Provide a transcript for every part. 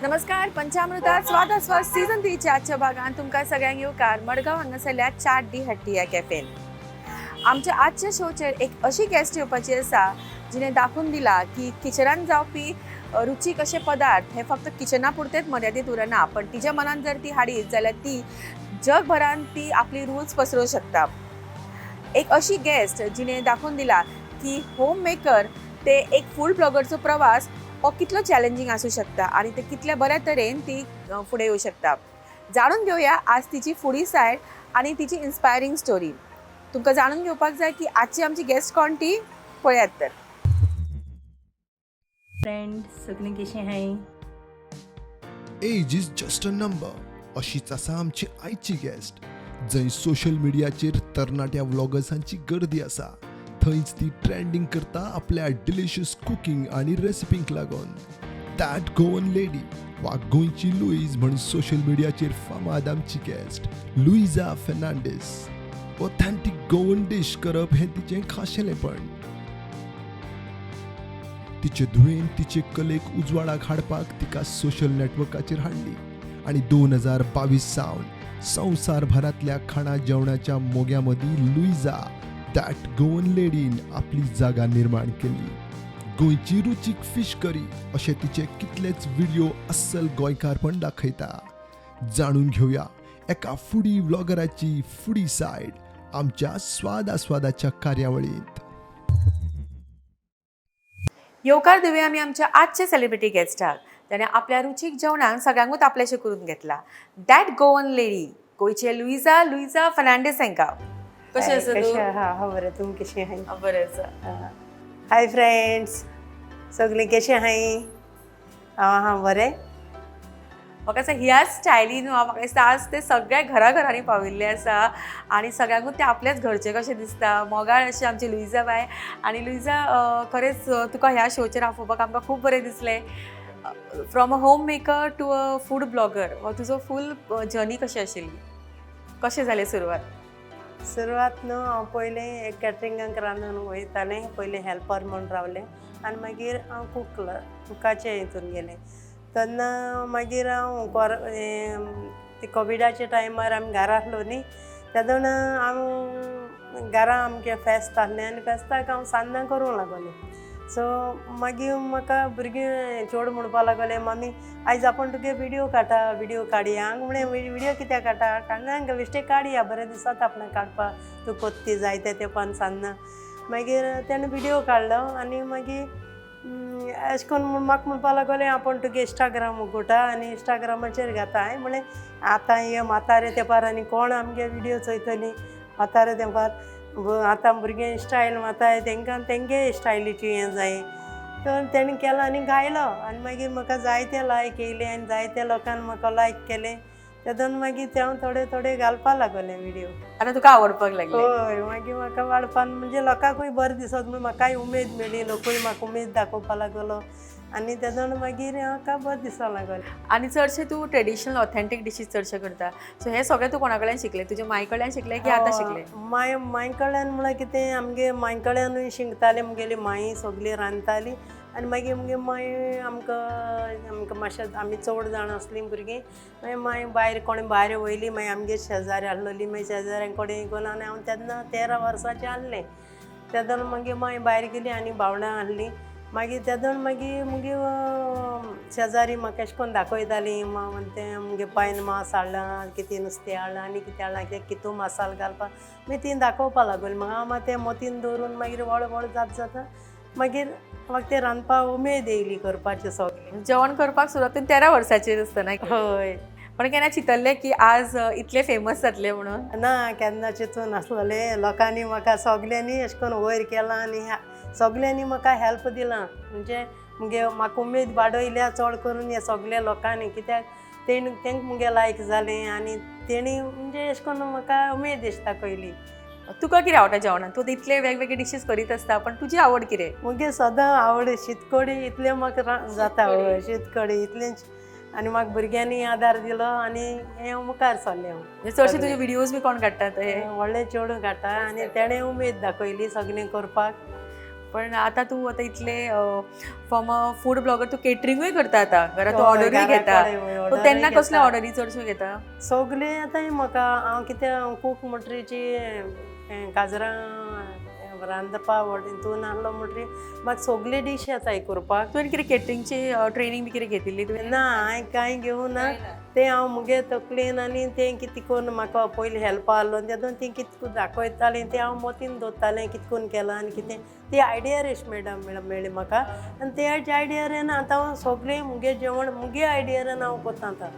नमस्कार. पंचामृतात स्वादास्वाद सीझन 3च्या आजच्या भागात तुमकां सगळ्यांक येवकार मडगांव हांगासरल्या चाट दी हट्टी ह्या कॅफेन. आमच्या आजच्या शोचेर एक अशी गेस्ट येवपाची आसा जिणे दाखोवन दिला की किचनान जावपी रुचीक अशे पदार्थ हे फक्त किचना पुरतेच मर्यादीत उरना, पण तिच्या मनान जर ती हाडीत जाल्यार ती जगभरान ती आपली रूच पसरोवंक शकता. एक अशी गेस्ट जिणे दाखोवन दिला की होम मेकर ते एक फूड ब्लॉगरचो प्रवास हो कितलो चॅलेंजींग आसूं शकता आनी ते कितल्या बऱ्या तरेन ती फुडें येवं शकता. जाणून घेवया आज तिची फुडी सायड आनी तिची इन्स्पायरींग स्टोरी. तुमकां जाणून घेवपाक जाय की आजची आमची गेस्ट कोण ती? पळयात तर. फ्रेंड, सगळीं कशीं हाय? Age is just a number अशीच आसा आमची आयची गेस्ट. जंय सोशल मिडियाचेर तरणाट्या व्लॉगर्सांची गर्दी आसा, थंयच ती ट्रेंडींग करता आपल्या डिलिशियस कुकींग आनी रेसिपींक लागून. That Goan lady वा गोंयची लुईज म्हण सोशल मिडियाचेर फामाद आमची guest Luisa Fernandes. Authentic Goan dish करप हें तिचें खाशेलेपण. तिचे धुवेन तिचे कलेक उजवाडाक हाडपाक तिका सोशल नेटवर्काचेर हाडली आनी 2022 सावन संवसारभरांतल्या खाणा जेवणाच्या मोग्या मदीं लुईजा that Goan लेडीन आपली जागा निर्माण केली. गोंयची रुचीक फिश करी अशे तिचे कितलेच व्हिडिओ अस्सल गोंयकारपण दाखयता. जाणून घेवया एका फुडी व्लॉगराची फुडी सायड आमच्या स्वाद आस्वादाच्या कार्यावळींत. येवकार दिवया आमी आमच्या आजच्या सेलिब्रिटी गेस्टाक, ताणें आपल्या रुचीक जेवणाक सगळ्यांकूच आपल्याशें करून घेतला, that Goan lady, गोंयचे लुईजा, लुईजा फर्नांडीस हांकां. कशें आसा कशें तूं? आहा? हांव बरें, तुमी कशीं आहाय? हांव बरें आसा. हाय फ्रेंड्स, सगळीं कशीं आहाय? हांव आहा बरें. म्हाका दिसता ह्याच स्टायलीन म्हाका दिसता आज ते सगळ्या घराघरांनी पाविल्ले आसा आनी सगळ्यांकूच ते आपल्याच घरचे कशें दिसता. मोगाळ अशें आमची लुईजा बाय. आनी लुईजा, खरेंच तुका ह्या शोचेर आफोवपाक आमकां खूब बरें दिसलें. From a home maker to a food blogger, हो तुजो फूल जर्नी कशी आशिल्ली? कशें जालें सुरवात? सुरवात न्हू, हांव पयलीं एक कॅटरिंगाक रांदून वयतालें. पयलीं हेल्पर म्हूण रावलें आनी मागीर हांव कूक, कुकाचे हितून गेलें. तेन्ना मागीर हांव हें, ते कोविडाच्या टायमार आमी घरा आसलो न्ही, तेदोना हांव घरा आमचें फेस्त आसलें आनी फेस्ताक हांव सान्नां करूंक लागलें. सो मागीर म्हाका भुरगीं चेडूं म्हणपाक लागलें, "मम्मी, आयज आपूण तुगे विडियो काडटा, विडियो काडया." हांव म्हणलें, "विडियो कित्याक काडटा?" "काडना, बेश्टे काडया, बरें दिसता आपणाक काडपाक. तूं कोत्ती जायते तेंपान सान्नां." मागीर तेणें विडियो काडलो आनी मागीर अशें करून म्हाका म्हणपाक लागलें, "आपूण तुगे इंस्टाग्राम उगडटा आनी इंस्टाग्रामाचेर घाता." हांवें म्हणलें, "आतां हे म्हातारे तेंपार आनी कोण आमगे विडियो चोयतलीं? म्हातारे तेंपार आतां भुरगे स्टायल माताय, तेंकां तेंगे स्टायलीची हें जाय." तर तेणें केलो आनी गायलो आनी मागीर म्हाका जायते लायक येयले आनी जायते लोकांनी म्हाका लायक केलें. तेदोन मागीर ते हांव थोडे थोडे घालपाक लागलें विडियो. आतां तुका आवडपाक लागलें? हय, मागीर म्हाका वाडपान म्हणजे लोकांकूय बरें दिसत म्हूण म्हाकाय उमेद मेळ्ळी. लोकूय म्हाका उमेद दाखोवपा लागलो आनी तेदोन मागीर म्हाका बरें दिसोंक लागलें. आनी चडशे तूं ट्रेडिशनल ऑथेंटीक डिशीज चडशे करता. सो हें सगळें तूं कोणा कडल्यान शिकलें? तुज्या माय कडल्यान शिकलें की आतां शिकलें? माय माय कडल्यान म्हळ्यार कितें, आमगे माय कडल्यानूय शिकतालें. मुगेली माई सगळी रांदताली आनी मागीर मुगे माय आमकां आमकां मातशें, आमी चड जाण आसलीं भुरगीं, मागीर माय भायर कोणें भायर वयली, मागीर आमगे शेजारी आसलोली, मागीर शेजाऱ्यां कडेन करून. आनी हांव तेन्ना 13 वर्सांचें आसलें. तेदोन मागीर माय भायर गेली आनी भावंडां आसलीं. मागीर तेदोन मागीर मुगे शेजारी म्हाका एशें करून दाखयतालीं, तें मुगे पायन मास हाडलां, कितें नुस्तें हाडलां आनी कितें हाडलां, कितें कितू मसालो घालपाक. मागीर ती दाखोवपा लागली म्हाका. हांव मागीर तें मतीन दवरून मागीर व्हड व्हड जाता जाता मागीर म्हाका तें रांदपाक उमेद येयली करपाचें सगळें. जेवण करपाक सुरवात तुवें 13 वर्साचेर आसतना? हय. पण केन्ना चिंतल्लें की आज इतलें फेमस जातलें म्हणून? ना, केन्ना चिंतून नासलोलें. लोकांनी म्हाका सगल्यांनी अशें करून वयर केलां आनी सगल्यांनी म्हाका हेल्प दिलां. म्हणजे मुगे म्हाका उमेद वाडयल्या चड करून हे सगल्या लोकांनी, कित्याक तेणी तेंका मुगे लायक जालें आनी तेणी म्हणजे अशें करून म्हाका उमेद दिसता दाखयली. तुका कितें आवडटा जेवणात? तूं इतले वेगवेगळे डिशीज करीत आसता, पण तुजी आवड कितें? मुगे सदां आवड शीतकडी, इतलें म्हाका जाता. हय, शीतकडी इतलेंच. आनी म्हाका भुरग्यांनी आदार दिलो आनी हें मुखार सरलें हांव. म्हणजे चडशे तुजे व्हिडियोज बी कोण काडटात हे? व्हडलें चेडूं काडटा आनी तेणें उमेद दाखयली सगळें करपाक. पण आतां तूं आतां इतले फ्रॉम अ फूड ब्लॉगर तूं केटरिंगूय करता आतां घरा तूं ऑर्डरूय घेता. सो तेन्ना कसले ऑर्डरी चडश्यो घेता? सगळे आतां म्हाका हांव कितें कूक म्हणटरीची गाजरां रांदपा हितून आहलो म्हणटरी म्हाका सगळे डीश येताय करपाक. तुवें कितें केटरिंगची ट्रेनींग बी कितें घेतिल्ली तुवें? ना, हांवें कांय घेवना. तें हांव मुगे तकलेन आनी तें कितें करून म्हाका पयलीं हेल्प आहलो तेदोन तीं कितें दाखयतालीं तें हांव मतीन दवरतालें कितें करून केलां आनी कितें ती आयडिया रेश मेळटा मेळ्ळी म्हाका आनी त्या आयडियान आतां हांव सगळें मुगे जेवण मुगे आयडियान हांव कोत्ता आतां.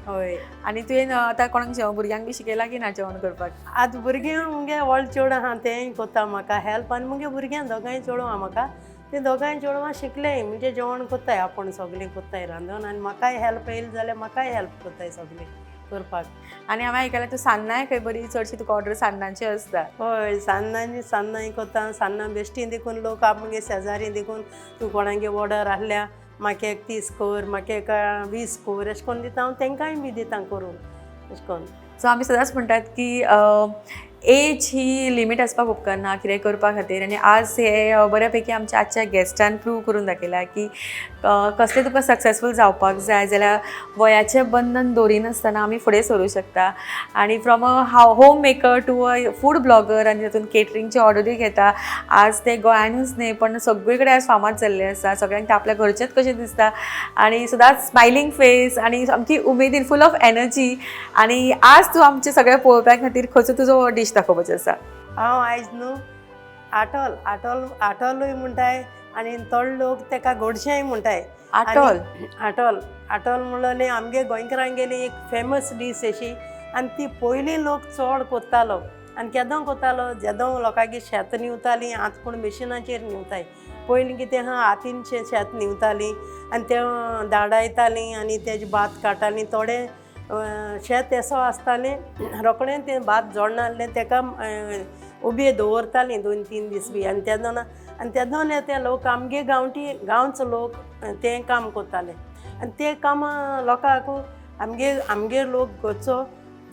हय. आनी तुवें आतां कोणाक जेवण भुरग्यांक बी शिकयलां की ना जेवण करपाक? आतां भुरगीं मुगे व्हड चेडूं आहा तेंय कोत्ता म्हाका हेल्प आनी मुगे भुरग्यां दोगांय चेडवां आहा म्हाका तीं दोगांय चेडवां शिकलें म्हणजे जेवण कोत्ताय आपूण सगळीं कोत्ताय रांदून आनी म्हाकाय हेल्प येयली जाल्यार म्हाकाय हेल्प कोत्ताय सगळीं करपाक. आनी हांवें आयकलां तूं सान्नांय खंय बरी चडशी तुका ऑर्डर सान्नांची आसता. हय, सान्नां सान्नांय कोत्ता. सान्नां बेश्टी देखून लोक आमगे शेजारी देखून तूं कोणागे ऑर्डर आहल्या म्हाका एक 30 कर म्हाका एक 20 कर अशें करून दिता हांव तेंकांय बी दिता करून अशें करून. सो आमी सदांच म्हणटात की एज ही लिमीट आसपाक उपकारना कितें करपा खातीर आनी आज हे बऱ्या पैकी आमच्या आजच्या गेस्टान प्रूव करून दाखयलां की कसलें तुका सक्सेसफूल जावपाक जाय जाल्यार वयाचें बंधन दवरिनासतना आमी फुडें सरूं शकता. आनी from a home maker to a food blogger आनी तातूंत केटरिंगची ऑर्डरूय घेता. आज ते गोंयानूच न्हय पण सगळे कडेन आज फामाद जाल्लें आसा. सगळ्यांक ते आपल्या घरचेंच कशें दिसता आनी सदांच स्मायलींग फेस आनी सामकी उमेदीन फूल ऑफ एनर्जी. आनी आज तूं आमचे सगळे पळोवप्या खातीर खंयचो तुजो डीश दाखोवपाचो आसा? हांव आयज न्हू आटोल आटोल आटोलूय म्हणटाय आनी थोडे लोक तेका गोडशेंय म्हणटाय. आटोल. आटोल आटोल म्हणलें आमगे गोंयकारांगेली एक फेमस डीश अशी आनी ती पयलीं लोक चड कोत्तालो आनी केदो कोत्तालो जेदो लोकांगेर शेत निवतालीं. आतां पूण मिशिनाचेर निवताय. पयलीं कितें आहा हातीन शेत निवतालीं आनी तें दाडायतालीं आनी तेजें भात काडटालीं. थोडे शेत येसो आसतालें रोखडें तें भात जोडनासलें तेका उबें दवरतालीं 2-3 दीस बी आनी तेदोना आनी तेदोन ते लोक आमगे गांवठी गांवचो लोक तें काम करताले आनी तें काम लोकांक आमगे आमगे लोक घरचो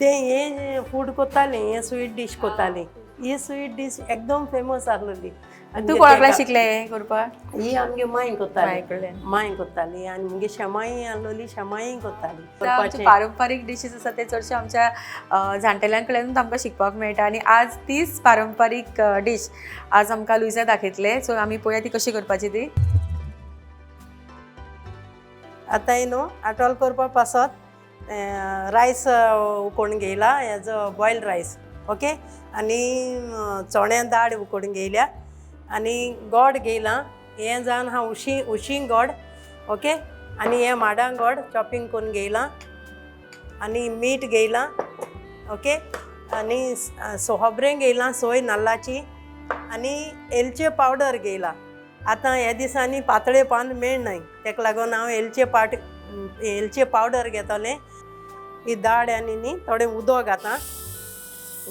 तें हें फूड कोत्तालें हें स्वीट डीश कोत्तालीं. ही स्वीट डीश एकदम फेमस आसलेली. तूं कोणा कडेन शिकलें हें करपाक? ही आमगे मांय कोत्ताली. मांय कडल्यान. मांय कोत्ताली आनी मुगे शेमाई आसलेली शेमाई कोत्ताली. आमचे पारंपारीक डिशीज आसा ते चडशे आमच्या जाणटेल्यां कडल्यानूच आमकां शिकपाक मेळटा आनी आज तीच पारंपारीक डीश आज आमकां लुईजा दाखयतले. सो आमी पळोवया ती कशी करपाची ती. आतां न्हू आटोल करपा पासत रायस उकोवन घेयला हेजो बॉयल्ड रायस ओके आनी चण्या दाळ उकोवन घेयल्या आनी गोड घेयलां हें जावन आहा उशी उशी गोड ओके आनी हें माडां गोड चॉपिंग करून घेयलां आनी मीठ घेयलां ओके आनी सोबरें घेयलां सोय नाल्लाची आनी एलचे पावडर घेयला. आतां ह्या दिसांनी पातळे पान मेळनाय तेका लागून हांव एलचे पावडर घेतलें. ही दाळ आनी न्ही थोडें उदक घाता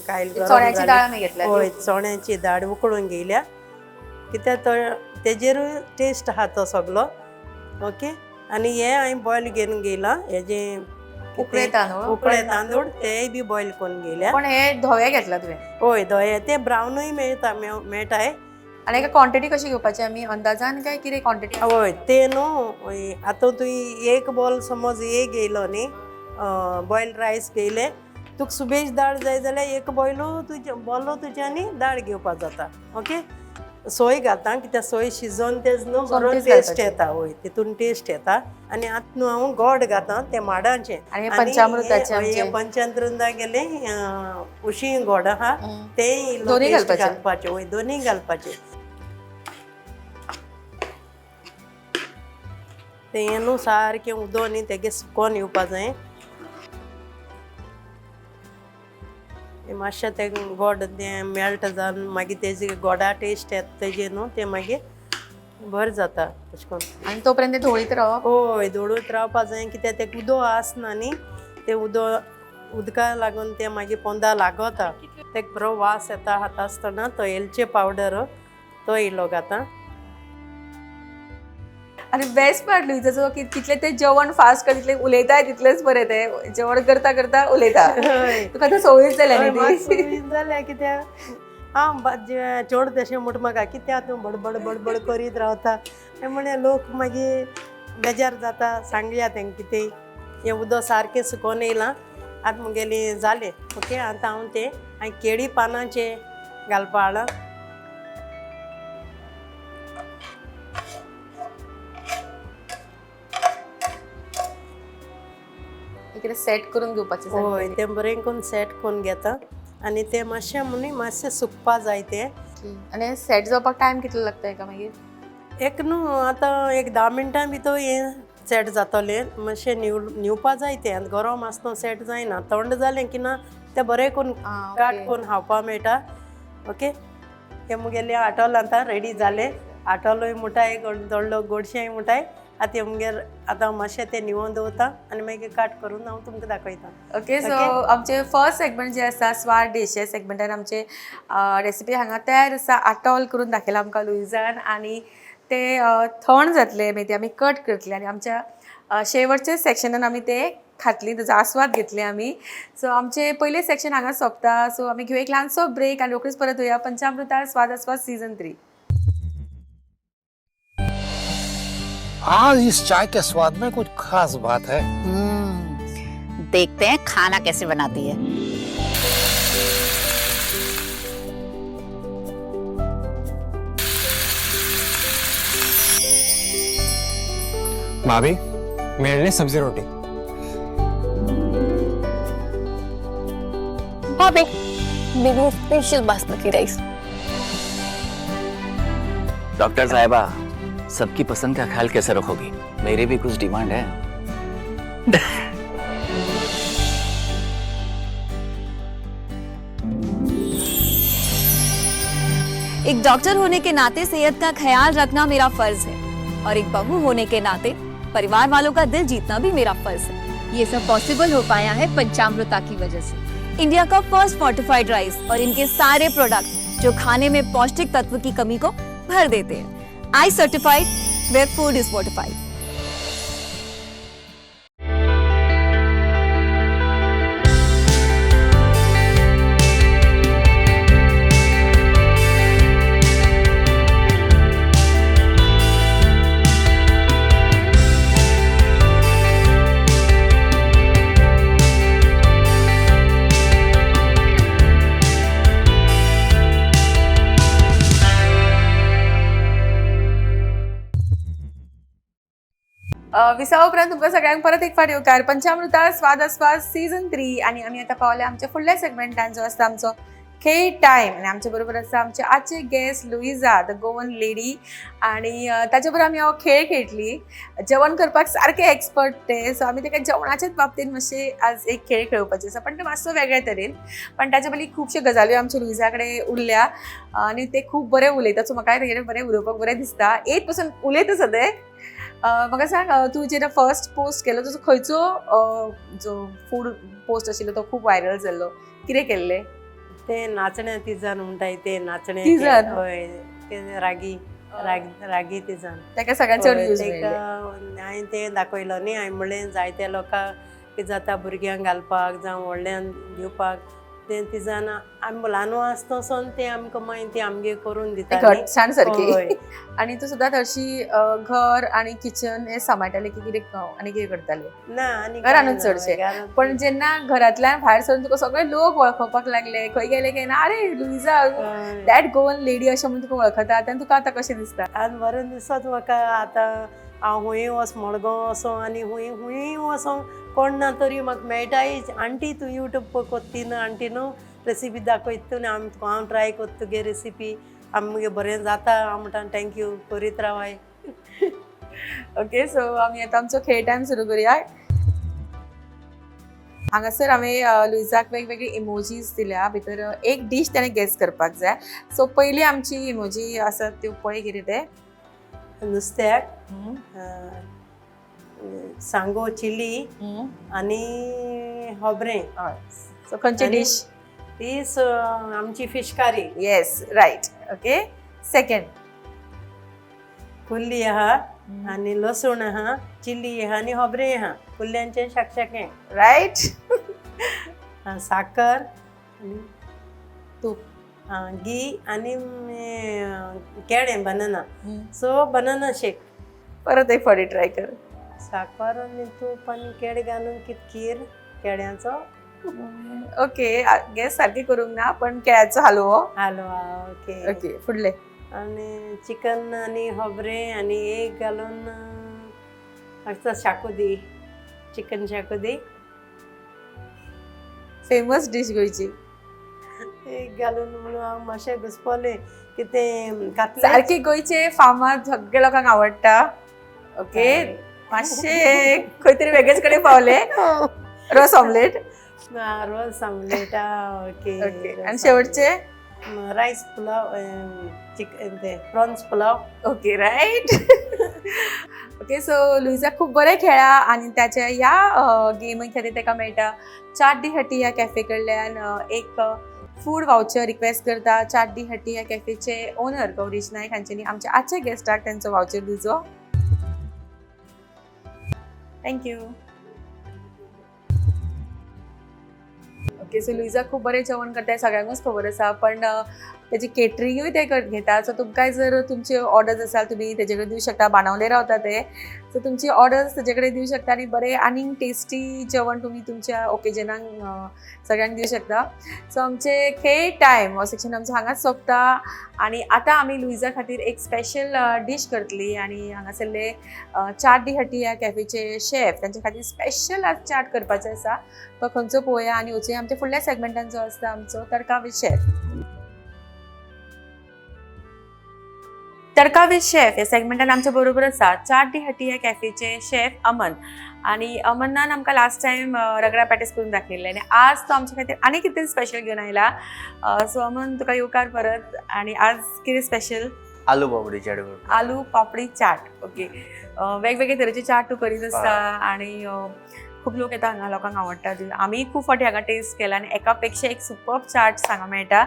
कायल गरम चण्याची जाली. दाळ आमी घेतल्या. हय, चण्याची दाळ उकडून घेयल्या कित्याक तो तेजेरूय टेस्ट आहा तो सगलो ओके. आनी हें हांवें बॉयल घेवन घेयलां हेजें उकडे तांदूळ. उकडे तांदूळ तेय बी बॉयल करून घेयल्या. पण हे धवे घेतला तुवें? हय, धवे ते ब्रावनूय मेळटा मेळटाय. आनी एका क्वॉन्टिटी कशी घेवपाची आमी अंदाजान काय कितें क्वॉन्टिटी? हय, ते न्हू आतां तुवें एक बॉल समज एक घेयलो न्ही बॉयल रायस घेयले तुका सुबेज दाळ जाय जाल्यार एक बॉयलो तुजे बोलो तुज्यानी दाळ घेवपाक जाता ओके. सोय घालता कित्याक सोय शिजोवन तेज न्हू बरो सोमतीच टेस्ट घालपाची. येता. हय, तितून टेस्ट येता. आनी आतां न्हू हांव गोड घाता तें माडांचें आनी हे पंचामृताचें आमचें. पंचामृता गेलें उशी गोड आहा तें इल्लो दोनूय taste घालपाचें? घालपाचें. हय, दोनूय घालपाचें. तें न्हू सारकें उदक न्ही तेगे सुकोन येवपा जाय. मातशें तें गोड तें मेल्ट जावन मागीर तेजे गोडा टेस्ट येता तेजे न्हू तें मागीर बरें जाता अशें करून. आनी तो पर्यंत ते धवळीत रावप? हय, धवळत रावपा जाय कित्याक तें उदक आसना न्ही तें उदक उदका लागून तें मागीर पोंदा लागता तेका बरो वास येता खाता आसतना तो एलचे पावडर तो इल्लो घाता. आनी बेस्ट पार्ट लुईजाचो की तितलें तें जेवण फास्ट कर तितलें उलयताय तितलेंच बरें तें जेवण करता करता उलयता. तुका आतां संवयूच जाल्या हय, न्ही म्हाका ती. संवय जाल्या कित्याक हांव चड तशें म्हूट म्हाका कित्याक तूं बडबड बडबड करीत रावता. म्हणलें लोक मागीर बेजार जाता, सांगया तेंकां कितें. हें उदक सारकें सुकोन येयलां आतां मुगेलें जालें. ओके, आतां हांव तें हांवें केळी पानांचें घालपा हाडलां. इकडे सेट करून घेवपाचें. हय, तें बरें करून सेट करून घेता आनी तें मातशें म्हणून मातशें सुकपा जाय तें. आनी सेट जावपाक टायम कितलो लागता हेका मागीर? एक न्हू आतां एक 10 मिनटां भितर हें सेट जातलें. मातशें न्हिवपा जाय तें. आतां गरम आसतना सेट जायना, थंड जालें की ना तें बरें करून काट करून खावपा मेळटा. ओके, हें मुगेलें आटोल आतां रेडी जालें. आटोलूय मुठाय, थोडो गोडशेंय मुठाय. आतां हें मुगेर आतां मातशें तें न्हिवोन दवरता आनी मागीर काट करून हांव तुमकां दाखयता. ओके, सो आमचे फर्स्ट सेगमेंट जे आसा स्वाद डीश, ह्या सेगमेंटान आमचे रेसिपी हांगा तयार आसा. आटोल करून दाखयला आमकां लुईजान आनी ते थंड जातले मागीर ते आमी कट करतले आनी आमच्या शेवटच्या सेक्शनान आमी ते खातली, ताजो आस्वाद घेतले आमी. सो आमचे पयले सेक्शन हांगा सोंपता. सो आमी घेवया एक ल्हानसो ब्रेक आनी रोखडीच परत येवया पंचामृता स्वाद आस्वाद सीजन 3. आज इस चाय के स्वाद में कुछ खास बात है. देखते हैं खाना कैसे बनाती है. भाभी, मेरे लिए सब्जी रोटी. भाभी, मेरे स्पेशल बासमती राइस. डॉक्टर साहिबा, सबकी पसंद का ख्याल कैसे रखोगी? मेरी भी कुछ डिमांड है. एक डॉक्टर होने के नाते सेहत का ख्याल रखना मेरा फर्ज है और एक बहू होने के नाते परिवार वालों का दिल जीतना भी मेरा फर्ज है. ये सब पॉसिबल हो पाया है पंचामृता की वजह से. इंडिया का फर्स्ट फोर्टिफाइड राइस और इनके सारे प्रोडक्ट जो खाने में पौष्टिक तत्व की कमी को भर देते हैं. I certified where food is fortified. विसावा उपरांत तुमकां सगळ्यांक परत एक फावट येवकार पंचामृता स्वाद आस्वाद सीजन 3. आनी आमी आतां पावले आमच्या फुडल्या सेगमेंटान जो आसा आमचो खेळ टायम. आनी आमचे बरोबर आसा आमचे आजचे guest Luisa, the Goan lady. आनी ताचे बरोबर आमी हो खेळ खेळटली. जेवण करपाक सारके एक्सपर्ट ते. सो आमी ताका जेवणाच्याच बाबतींत मातशे आज एक खेळ खेळोवपाचे आसा, पण ते मातसो वेगळे तरेन. पण ताचे पयलीं खुबश्यो गजाल्यो आमच्या लुईजा कडेन उरल्या आनी ते खूब बरें उलयता. सो म्हाकाय तेगेलें बरें उलोवपाक बरें दिसता. एक पसून उलयत आसा ते. म्हाका सांग, तूं जेन्ना फर्स्ट पोस्ट केलो तुजो खंयचो जो फूड पोस्ट आशिल्लो तो खूब व्हायरल जाल्लो, कितें केल्लें? तें नाचणें तिजान म्हणटाय तें नाचणें. तिजान? हय, तें रागी रागी तिजान. ताका सगळ्यांत चड व्यूज तेका मेळ्ळे. हांवें तें दाखयलो न्ही. हांवें म्हणलें जायत्या लोकांक कितें जाता, भुरग्यांक घालपाक जावं व्हडल्यांक दिवपाक तें तिजान आमी ल्हान आसतना सावन तें आमकां मागीर ती आमगेर करून दिताली. घटसाण सारकी. हय. आनी तूं सदांच हरशी घर आनी किचन हें सांबाळटालें की कितें आनी कितें करतालें? ना, आनी घरानूच कांय ना, चडशें. घरानूच. पण जेन्ना घरांतल्यान भायर सरून तुका सगळे लोक वळखपाक लागले, खंय गेले काय ना, अरे लुईजा, हय. That Goan lady अशें म्हणून तुका वळखता, तेन्ना तुका आतां कशें दिसता? आनी बरें दिसत म्हाका. आतां हांव हुंय वच, मडगांव वचों आनी हुंय हुंय वचों, कोण ना तरी म्हाका मेळटाय, आंटी तूं यूट्यूब कोत्ती न्हू, आंटी न्हू रेसिपी दाखयता तूं, आमी हांव ट्राय कोत्ता तुगे रेसिपी, आमी मुगे बरें जाता. हांव म्हणटा thank you, करीत रावाय. ओके, सो आमी आतां आमचो खेळ टायम सुरू करुया. हांगासर हांवें लुईजाक वेगवेगळी इमोजीज दिल्या, भितर एक डीश ताणें गेस करपाक जाय. सो पयली आमची इमोजी आसा त्यो पळय कितें तें. नुस्त्याक सांगो चिली आनी होबरें. हय, सो खंयची आनी डीश? ती आमची fish curry. Yes, right. Okay, second. कुल्ली आहा आनी लसूण आहा, चिली आहा आनी होबरें आहा. कुल्ल्यांचें शाकशाकें. रायट. साकर आनी तूप. घी आनी केळें, बनाना. So banana shake. परत एक फावटी ट्राय कर. साकर आनी तूप आनी केळें घालून कित खीर केळ्यांचो. ओके, गॅस सारकी करूंक ना, पण केळ्याचो हालवो. हलवा, ओके. ओके, फुडले. आनी चिकन आनी खोबरें आनी एग घालून आसता शाकुदी, चिकन शाकुदी. फेमस डीश गोंयची. एग घालून म्हणून हांव मातशें घुसपलें की तें घातलें. सारकी गोंयचे फामाद, सगळे लोकांक आवडटा. ओके, मातशे खंय तरी वेगळेच कडेन पावले. रस ऑमलेट. रोस आमलेट, ओके. ओके, आनी शेवटचे? रायस पुलाव, चिकन ते prawns pulao. Okay, right, okay. So Luisa खूब बरें खेळा आनी ताच्या ह्या गेमी खातीर ताका मेळटा चाट दी हटी ह्या कॅफे कडल्यान एक फूड वावचर. रिक्वेस्ट करता चाट दी हटी ह्या कॅफेचे ओनर गौरीश नायक हांच्यांनी आमच्या आजच्या गेस्टाक तांचो वावचर दिवचो. Thank you. Okay, so Luisa खूब बरें जेवण करता हें सगळ्यांकूच खबर आसा, पण तेजी केटरिंगूय ते घेता. सो तुमकांय जर तुमचे ऑर्डर्स आसा, तुमी तेजे कडेन दिवं शकता. बाणावले रावता ते, सो तुमची ऑर्डर्स तेजे कडेन दिवं शकता आनी बरें आनीक टेस्टी जेवण तुमी तुमच्या ओकेजनाक सगळ्यांक दिवं शकता. सो आमचे खेळ टायम हो सेक्शन आमचो हांगाच सोंपता आनी आतां आमी लुईजा खातीर एक स्पेशल डीश करतली आनी हांगासरले चाट दी हटी ह्या कॅफेचे शेफ तांचे खातीर स्पेशल आज चाट करपाचें आसा. तो खंयचो पळोवया आनी वचुया आमच्या फुडल्या सेगमेंटान, जो आसता आमचो तडका with chef. Tadka with chef ह्या सेगमेंटान आमच्या बरोबर आसा चाट दी हटी ह्या कॅफेचे शेफ अमन आनी अमनान आमकां लास्ट टायम रगडा पॅटीस करून दाखयल्ले आनी आज तो आमच्या खातीर आनी कितें स्पेशल घेवन आयला. सो अमन, तुका येवकार परत आनी आज कितें स्पेशल? आलू पापडी चाट करता. आलू पापडी चाट, ओके. वेगवेगळे तरेचे चाट तूं करीत आसता आनी खूब लोक येता हांगा, लोकांक आवडटा. आमी खूब फावटी हांगा टेस्ट केला आनी एका पेक्षा एक सुपर्ब चाट हांगा मेळटा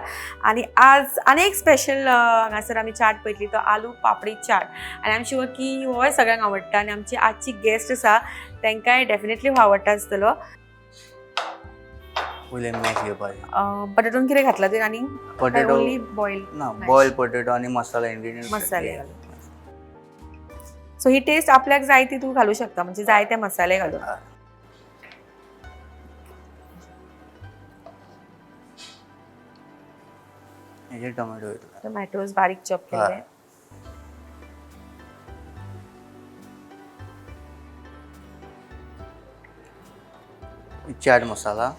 आनी आज आनी एक स्पेशल हांगासर आमी चाट पळयतली, तो आलू पापडी चाट आनी आम शुअर की होय सगळ्यांक आवडटा आनी आमची आजची गेस्ट आसा तांकांय डेफिनेटली हो आवडटा आसतलो. पयले मॅश घेवपाचे. बटाटून कितें घातला तुवें आनी? पटेटो. Only boil? ना, बॉयल पटेटो आनी मसाला इन्ग्रेडियंट. मसाले घालून. सो ही टेस्ट आपल्याक जाय ती तूं घालू शकता, म्हणजे जाय ते मसाले घालून. हेजे टोमॅटो वयतले. टोमॅटोज बारीक चॉप केले. Chaat masala,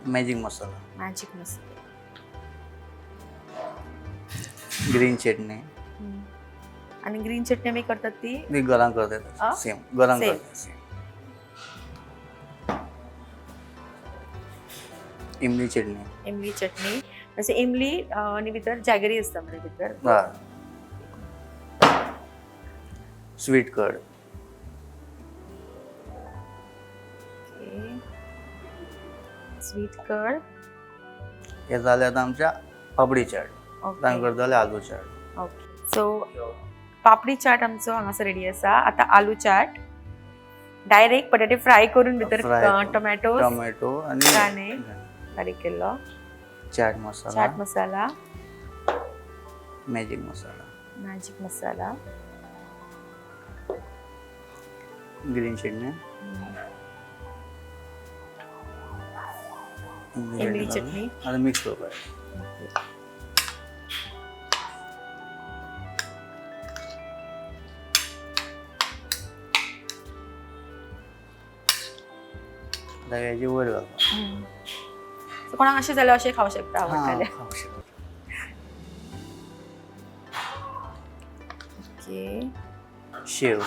magic masala, magic masala, green chutney. आणि ग्रीन चटणी आमी करतात ती? ती घरान करतात, सेम घरान Same. करतात सेम. इमली चटणी. इमली चटणी, म्हणजे इमली आणि भितर जॅगरी आसता म्हणजे भितर. हय, स्वीट कर्ड. Sweet curd. हे जालें आतां आमच्या पापडी चाट. आमी करतले आलू चाट. ओके, सो पापडी चाट आमचो हांगासर रेडी आसा. आतां आलू चाट, डायरेक्ट बटाटे फ्राय करून भितर Fry करून. टोमॅटो, टोमॅटो आनी कांदे. बारीक केल्लो. Chaat masala. Chaat masala. Magic masala. Magic masala. Green chutney. इमली चटणी. आतां मिक्स करपाक. आतां हेजे वयर घालपाक. सो कोणाक अशें जाल्यार अशें खावंक शकता, आवडटा. खावंक शकता. ओके. शेव.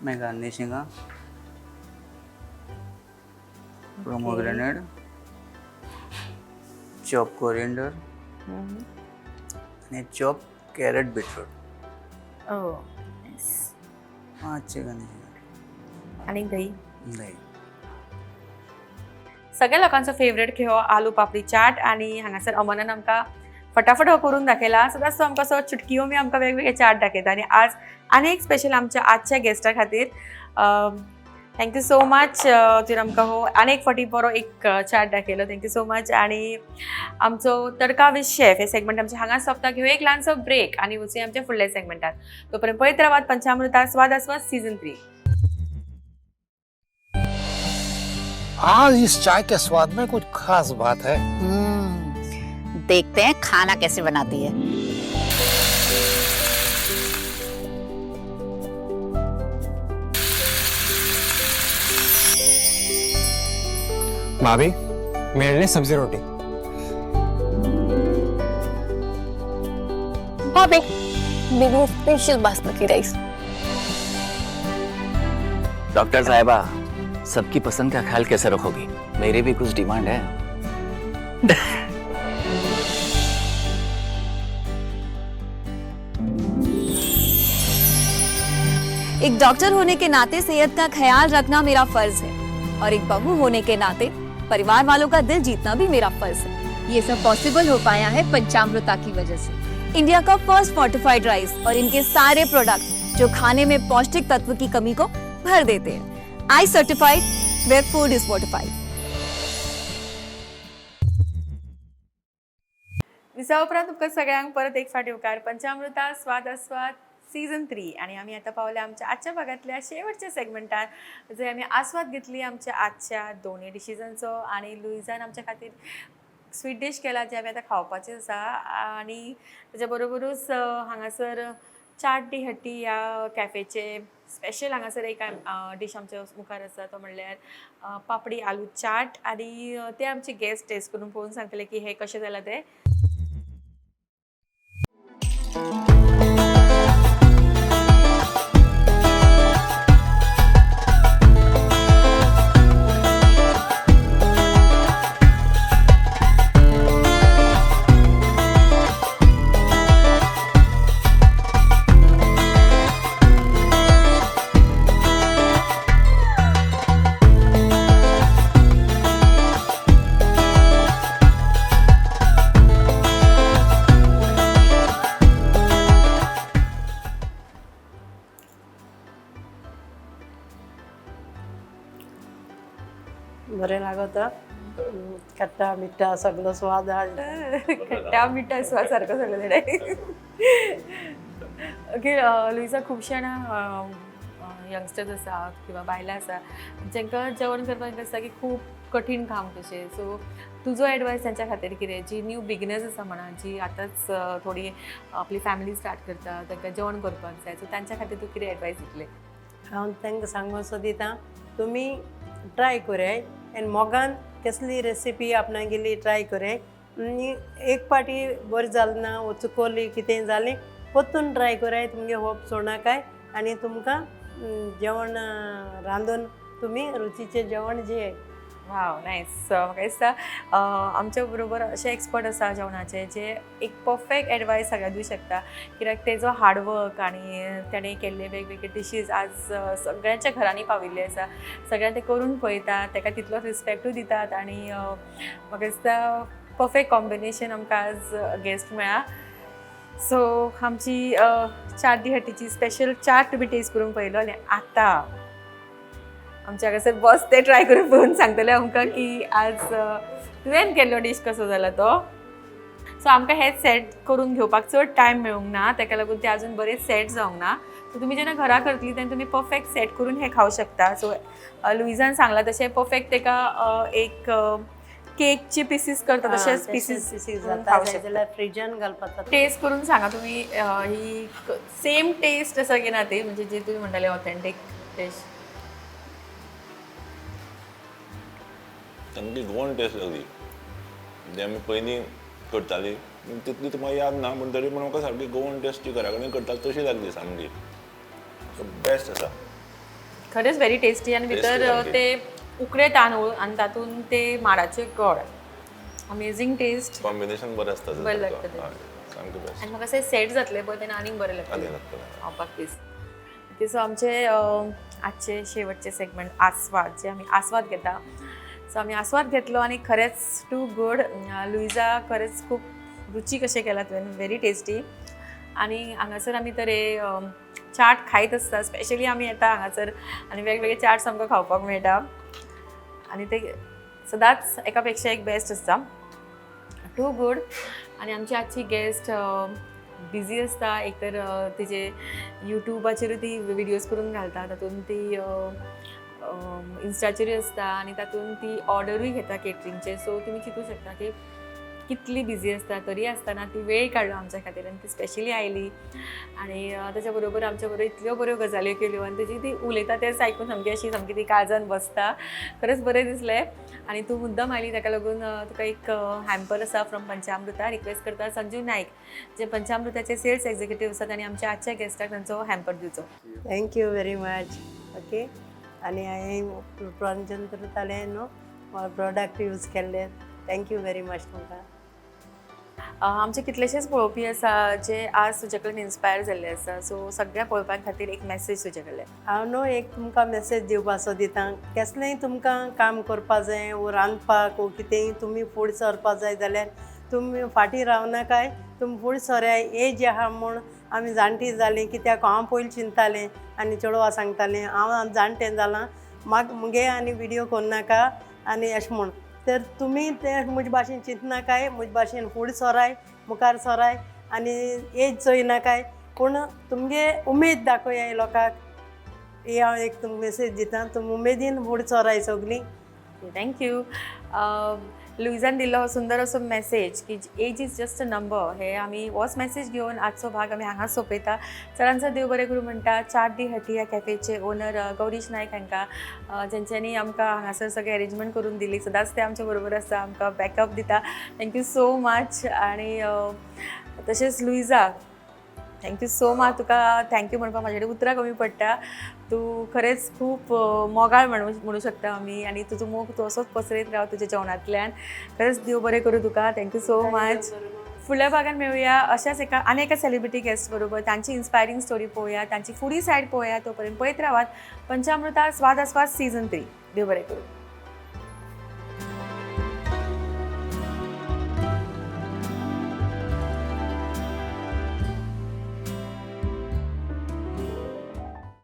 मागीर गार्निशिंगाक पोमोग्रेनेट, चॉप कोरिएंडर आनी चॉप कॅरट बीटरूट. ओ. मातशें गार्निशिंग. आनी दही. दही. सगळ्या लोकांचो फेवरेट खेळ हो आलू पापडी चाट आनी हांगासर अमनान आमकां फटाफट हो करून दाखयला. सदांच तो आमकां असो चुटकियो बी आमकां वेगवेगळे चाट दाखयता आनी आज आनी एक स्पेशल आमच्या आजच्या गेस्टा खातीर. Thank you so much, तुवें आमकां हो आनी एक फावटी बरो एक चाट दाखयलो. Thank you so much. आनी आमचो तडका विथ शेफ हे सेगमेंट आमचे हांगा सोंपता. घेवया एक ल्हानसो ब्रेक आनी वचुया आमच्या फुडल्या सेगमेंटात. तोपर्यंत पळयत रावात पंचामृता स्वाद आस्वाद सीझन 3. आज इस चाय के स्वाद में कुछ खास बात है। देखते हैं खाना कैसे बनाती है। भाभी, मेरे लिए सब्जी रोटी। भाभी, मेरे स्पेशल बासमती राइस। डॉक्टर साहिबा, सबकी पसंद का ख्याल कैसे रखोगी? मेरी भी कुछ डिमांड है। एक डॉक्टर होने के नाते सेहत का ख्याल रखना मेरा फर्ज है और एक बहू होने के नाते परिवार वालों का दिल जीतना भी मेरा फर्ज है। ये सब पॉसिबल हो पाया है पंचामृता की वजह से। इंडिया का फर्स्ट फोर्टिफाइड राइस और इनके सारे प्रोडक्ट जो खाने में पौष्टिक तत्व की कमी को भर देते हैं। I certified, where food is fortified. दिसा उपरांत तुमकां सगळ्यांक परत एक फावट येवकार पंचामृता स्वाद आस्वाद सीझन 3. आनी आमी आतां पावल्या आमच्या आजच्या भागांतल्या शेवटच्या सेगमेंटात, जंय आमी आस्वाद घेतली आमच्या आजच्या दोनूय डिशीजांचो आनी लुईजान आमच्या खातीर स्वीट डीश केला जे आमी आतां खावपाचे आसा. आनी ताच्या बरोबरूच हांगासर चाट दी हट्टी ह्या कॅफेचे स्पेशल हांगासर एक डीश आमच्या मुखार आसा, तो म्हणल्यार पापडी आलू चाट. आनी ते आमचे गेस्ट टेस्ट करून पळोवन सांगतले की हें कशें जालां तें. बरें लागता, खट्टा मिठ्ठा सगळो स्वाद आहा। खट्टा मिठ्ठा स्वाद सारको सगळो जाणां। ओके लुईजा, खुबशे जाणां यंगस्टर्स आसा किंवा बायलां आसा जांकां जेवण करपाक आसता की खूब कठीण काम कशें, सो तुजो एडवायस तांच्या खातीर कितें, जी न्यू बिगिनर्स आसा म्हणा, जी आतांच थोडी आपली फॅमिली स्टार्ट करता, तांकां जेवण करपाक जाय, सो तांच्या खातीर तूं कितें एडवायस दितलें? हांव तांकां सांगूंक सोदिता, तुमी ट्राय कराय आनी मोगान कसली रेसिपी आपणागेली ट्राय कराय आनी एक पाटी बरें जालें ना वो चुकोली कितें जालें परतून ट्राय कराय, तुमगे होप सोडनाकाय आनी तुमकां जेवण रांदून तुमी रुचीचें जेवण जेय। वाव, नायस. म्हाका दिसता आमच्या बरोबर अशे एक्सपर्ट आसा जेवणाचे जे एक परफेक्ट एडवायस सगळ्यांक दिवंक शकता, कित्याक तेजो हार्डवर्क आनी ताणें केल्ले वेगवेगळे डिशीज आज सगळ्यांच्या घरांनी पाविल्ले आसा, सगळ्यांक ते करून पळयतात, ताका तितलोच रिस्पेक्टूय दितात आनी म्हाका दिसता परफेक्ट कॉम्बिनेशन आमकां आज गेस्ट मेळ्ळा. सो आमची चाट दी हट्टीची स्पेशल चाट तुमी टेस्ट करून पळयलो आनी आतां आमच्या हांगासर बस ते ट्राय करून पळोवन सांगतले आमकां की आज तुवें केल्लो डीश कसो जाला तो. सो आमकां हें सेट करून घेवपाक चड टायम मेळूंक ना, ताका लागून ते अजून बरें सेट जावंक ना. सो तुमी जेन्ना घरा करतली तेन्ना तुमी परफेक्ट सेट करून हें खावंक शकता. सो लुईजान सांगलां तशें परफेक्ट ताका एक केकचे पिसीस करता तशेंच पिसीस पिसीस करून जाता खावंक शकता. जाल्यार फ्रिजान घालपाक. टेस्ट करून सांगा तुमी ही सेम टेस्ट आसा की ना ती, म्हणजे जी तुमी म्हणटाले ऑथेंटीक टेस्ट. सामकी गोवन टेस्ट लागली, म्हणजे आमी पयलीं करताली तितली तुमकां याद ना, पूण तरी पूण म्हाका सारकी गोवन टेस्ट जी घरा कडेन करताली तशी लागली सामकी. सो बेस्ट आसा खरेंच, व्हेरी टेस्टी. आनी भितर ते उकडे तांदूळ आनी तातूंत ते माडाचे गोड, अमेझींग टेस्ट. कॉम्बिनेशन बरें आसता, बरें लागता तें. सामकें बेस्ट. आनी म्हाका अशें सेट जातलें पळय तेन्ना आनीक बरें लागतलें आनी लागतलें खावपाक पीस. ओके, सो आमचे आजचे शेवटचे सेगमेंट आस्वाद, जे आमी आस्वाद घेता. सो आमी आस्वाद घेतलो आनी खरेंच टू गूड. लुईजा खरेंच खूब रुचीक अशें केलां तुवें, व्हेरी टेस्टी. आनी हांगासर आमी तर हे चाट खायत आसता. स्पेशली आमी येता हांगासर आनी वेगवेगळे चाट्स आमकां खावपाक मेळटा आनी ते सदांच एका पेक्षा एक बेस्ट आसता. Too good. आनी आमची आजची गेस्ट बिजी आसता. एक तर तिजे युट्यूबाचेरूय ती विडियोज करून घालता, तातूंत ती इन्स्टाचेरूय आसता आनी तातूंत ती ऑर्डरूय घेता केटरिंगचे. सो तुमी चिंतूं शकता की कितली बिजी आसता, तरी आसतना ती वेळ काडलो आमच्या खातीर आनी ती स्पेशली आयली आनी ताच्या बरोबर आमच्या बरोबर इतल्यो बऱ्यो गजाल्यो केल्यो आनी तेजी ती उलयता तेंच आयकून सामकी अशी सामकी ती काळजान बसता. खरेंच बरें दिसलें. आनी तूं मुद्दम आयली ताका लागून तुका एक हॅम्पर आसा फ्रॉम पंचामृता. रिक्वेस्ट करता संजीव नायक जे पंचामृताचे सेल्स एक्झिक्युटीव आसात आनी आमच्या आजच्या गेस्टाक तांचो हॅम्पर दिवचो. Thank you very much. Okay, आनी हांवें पंचामृताले न्हू प्रोडक्ट यूज केल्ले. Thank you very much तुमकां. आमचे कितलेशेच पळोवपी आसा जे आज तुजे कडेन इन्स्पायर जाल्ले आसा. सो सगळ्या पळोवप्यां खातीर एक मॅसेज तुजे कडल्यान. हांव न्हू एक तुमकां मॅसेज दिवपाचो दिता. केसलेंय तुमकां काम करपा जाय वो रांदपाक वो कितेंय तुमी फुडें सरपा जाय जाल्यार तुमी फाटीं रावनाकाय, तुमी फुडें सराय. एज आहा म्हूण आमी जाणटी जालीं कित्याक हांव पयलीं चिंततालें आनी चेडवां सांगतालें हांव आतां जाणटें जालां, म्हाका मुगे आनी विडियो करनाका आनी अशें म्हूण. तर तुमी ते म्हजे भाशेन चिंतनाकाय, म्हजे भाशेन फुडें सराय, मुखार सराय आनी एज चोयनाकाय, पूण तुमगे उमेद दाखोया लोकांक. ही हांव एक तुमकां मेसेज दिता, तुमी उमेदीन फुडें सराय सगलीं. Thank you. लुईजान दिल्लो हो सुंदर असो मेसेज की age is just a number, हे आमी होच मेसेज घेवन आजचो भाग आमी हांगाच सोंपयता. चडान चड देव बरें करूं म्हणटा चाट दी हटी ह्या कॅफेचे ओनर गौरीश नायक हांकां, जेंच्यांनी आमकां हांगासर सगळें अरेंजमेंट करून दिली. सदांच ते आमच्या बरोबर आसा, आमकां बॅकअप दिता. Thank you so much. आनी तशेंच Luisa, thank you so much. तुका thank you म्हणपाक म्हाजे कडेन उतरां कमी पडटा. तूं खरेंच खूब मोगाळ म्हणू शकता आमी आनी तुजो मोग तूं असोच पसरयत राव तुज्या जेवणांतल्यान. खरेंच देव बरें करूं तुका. Thank you so much. फुडल्या भागान मेळुया अशाच एका आनी एका सेलिब्रिटी गेस्ट बरोबर. तांची इन्स्पायरींग स्टोरी पळोवया, तांची फुडी सायड पळोवया. तो पर्यंत पळयत रावात पंचामृता स्वाद आस्वाद सीझन 3. देव बरें करूं.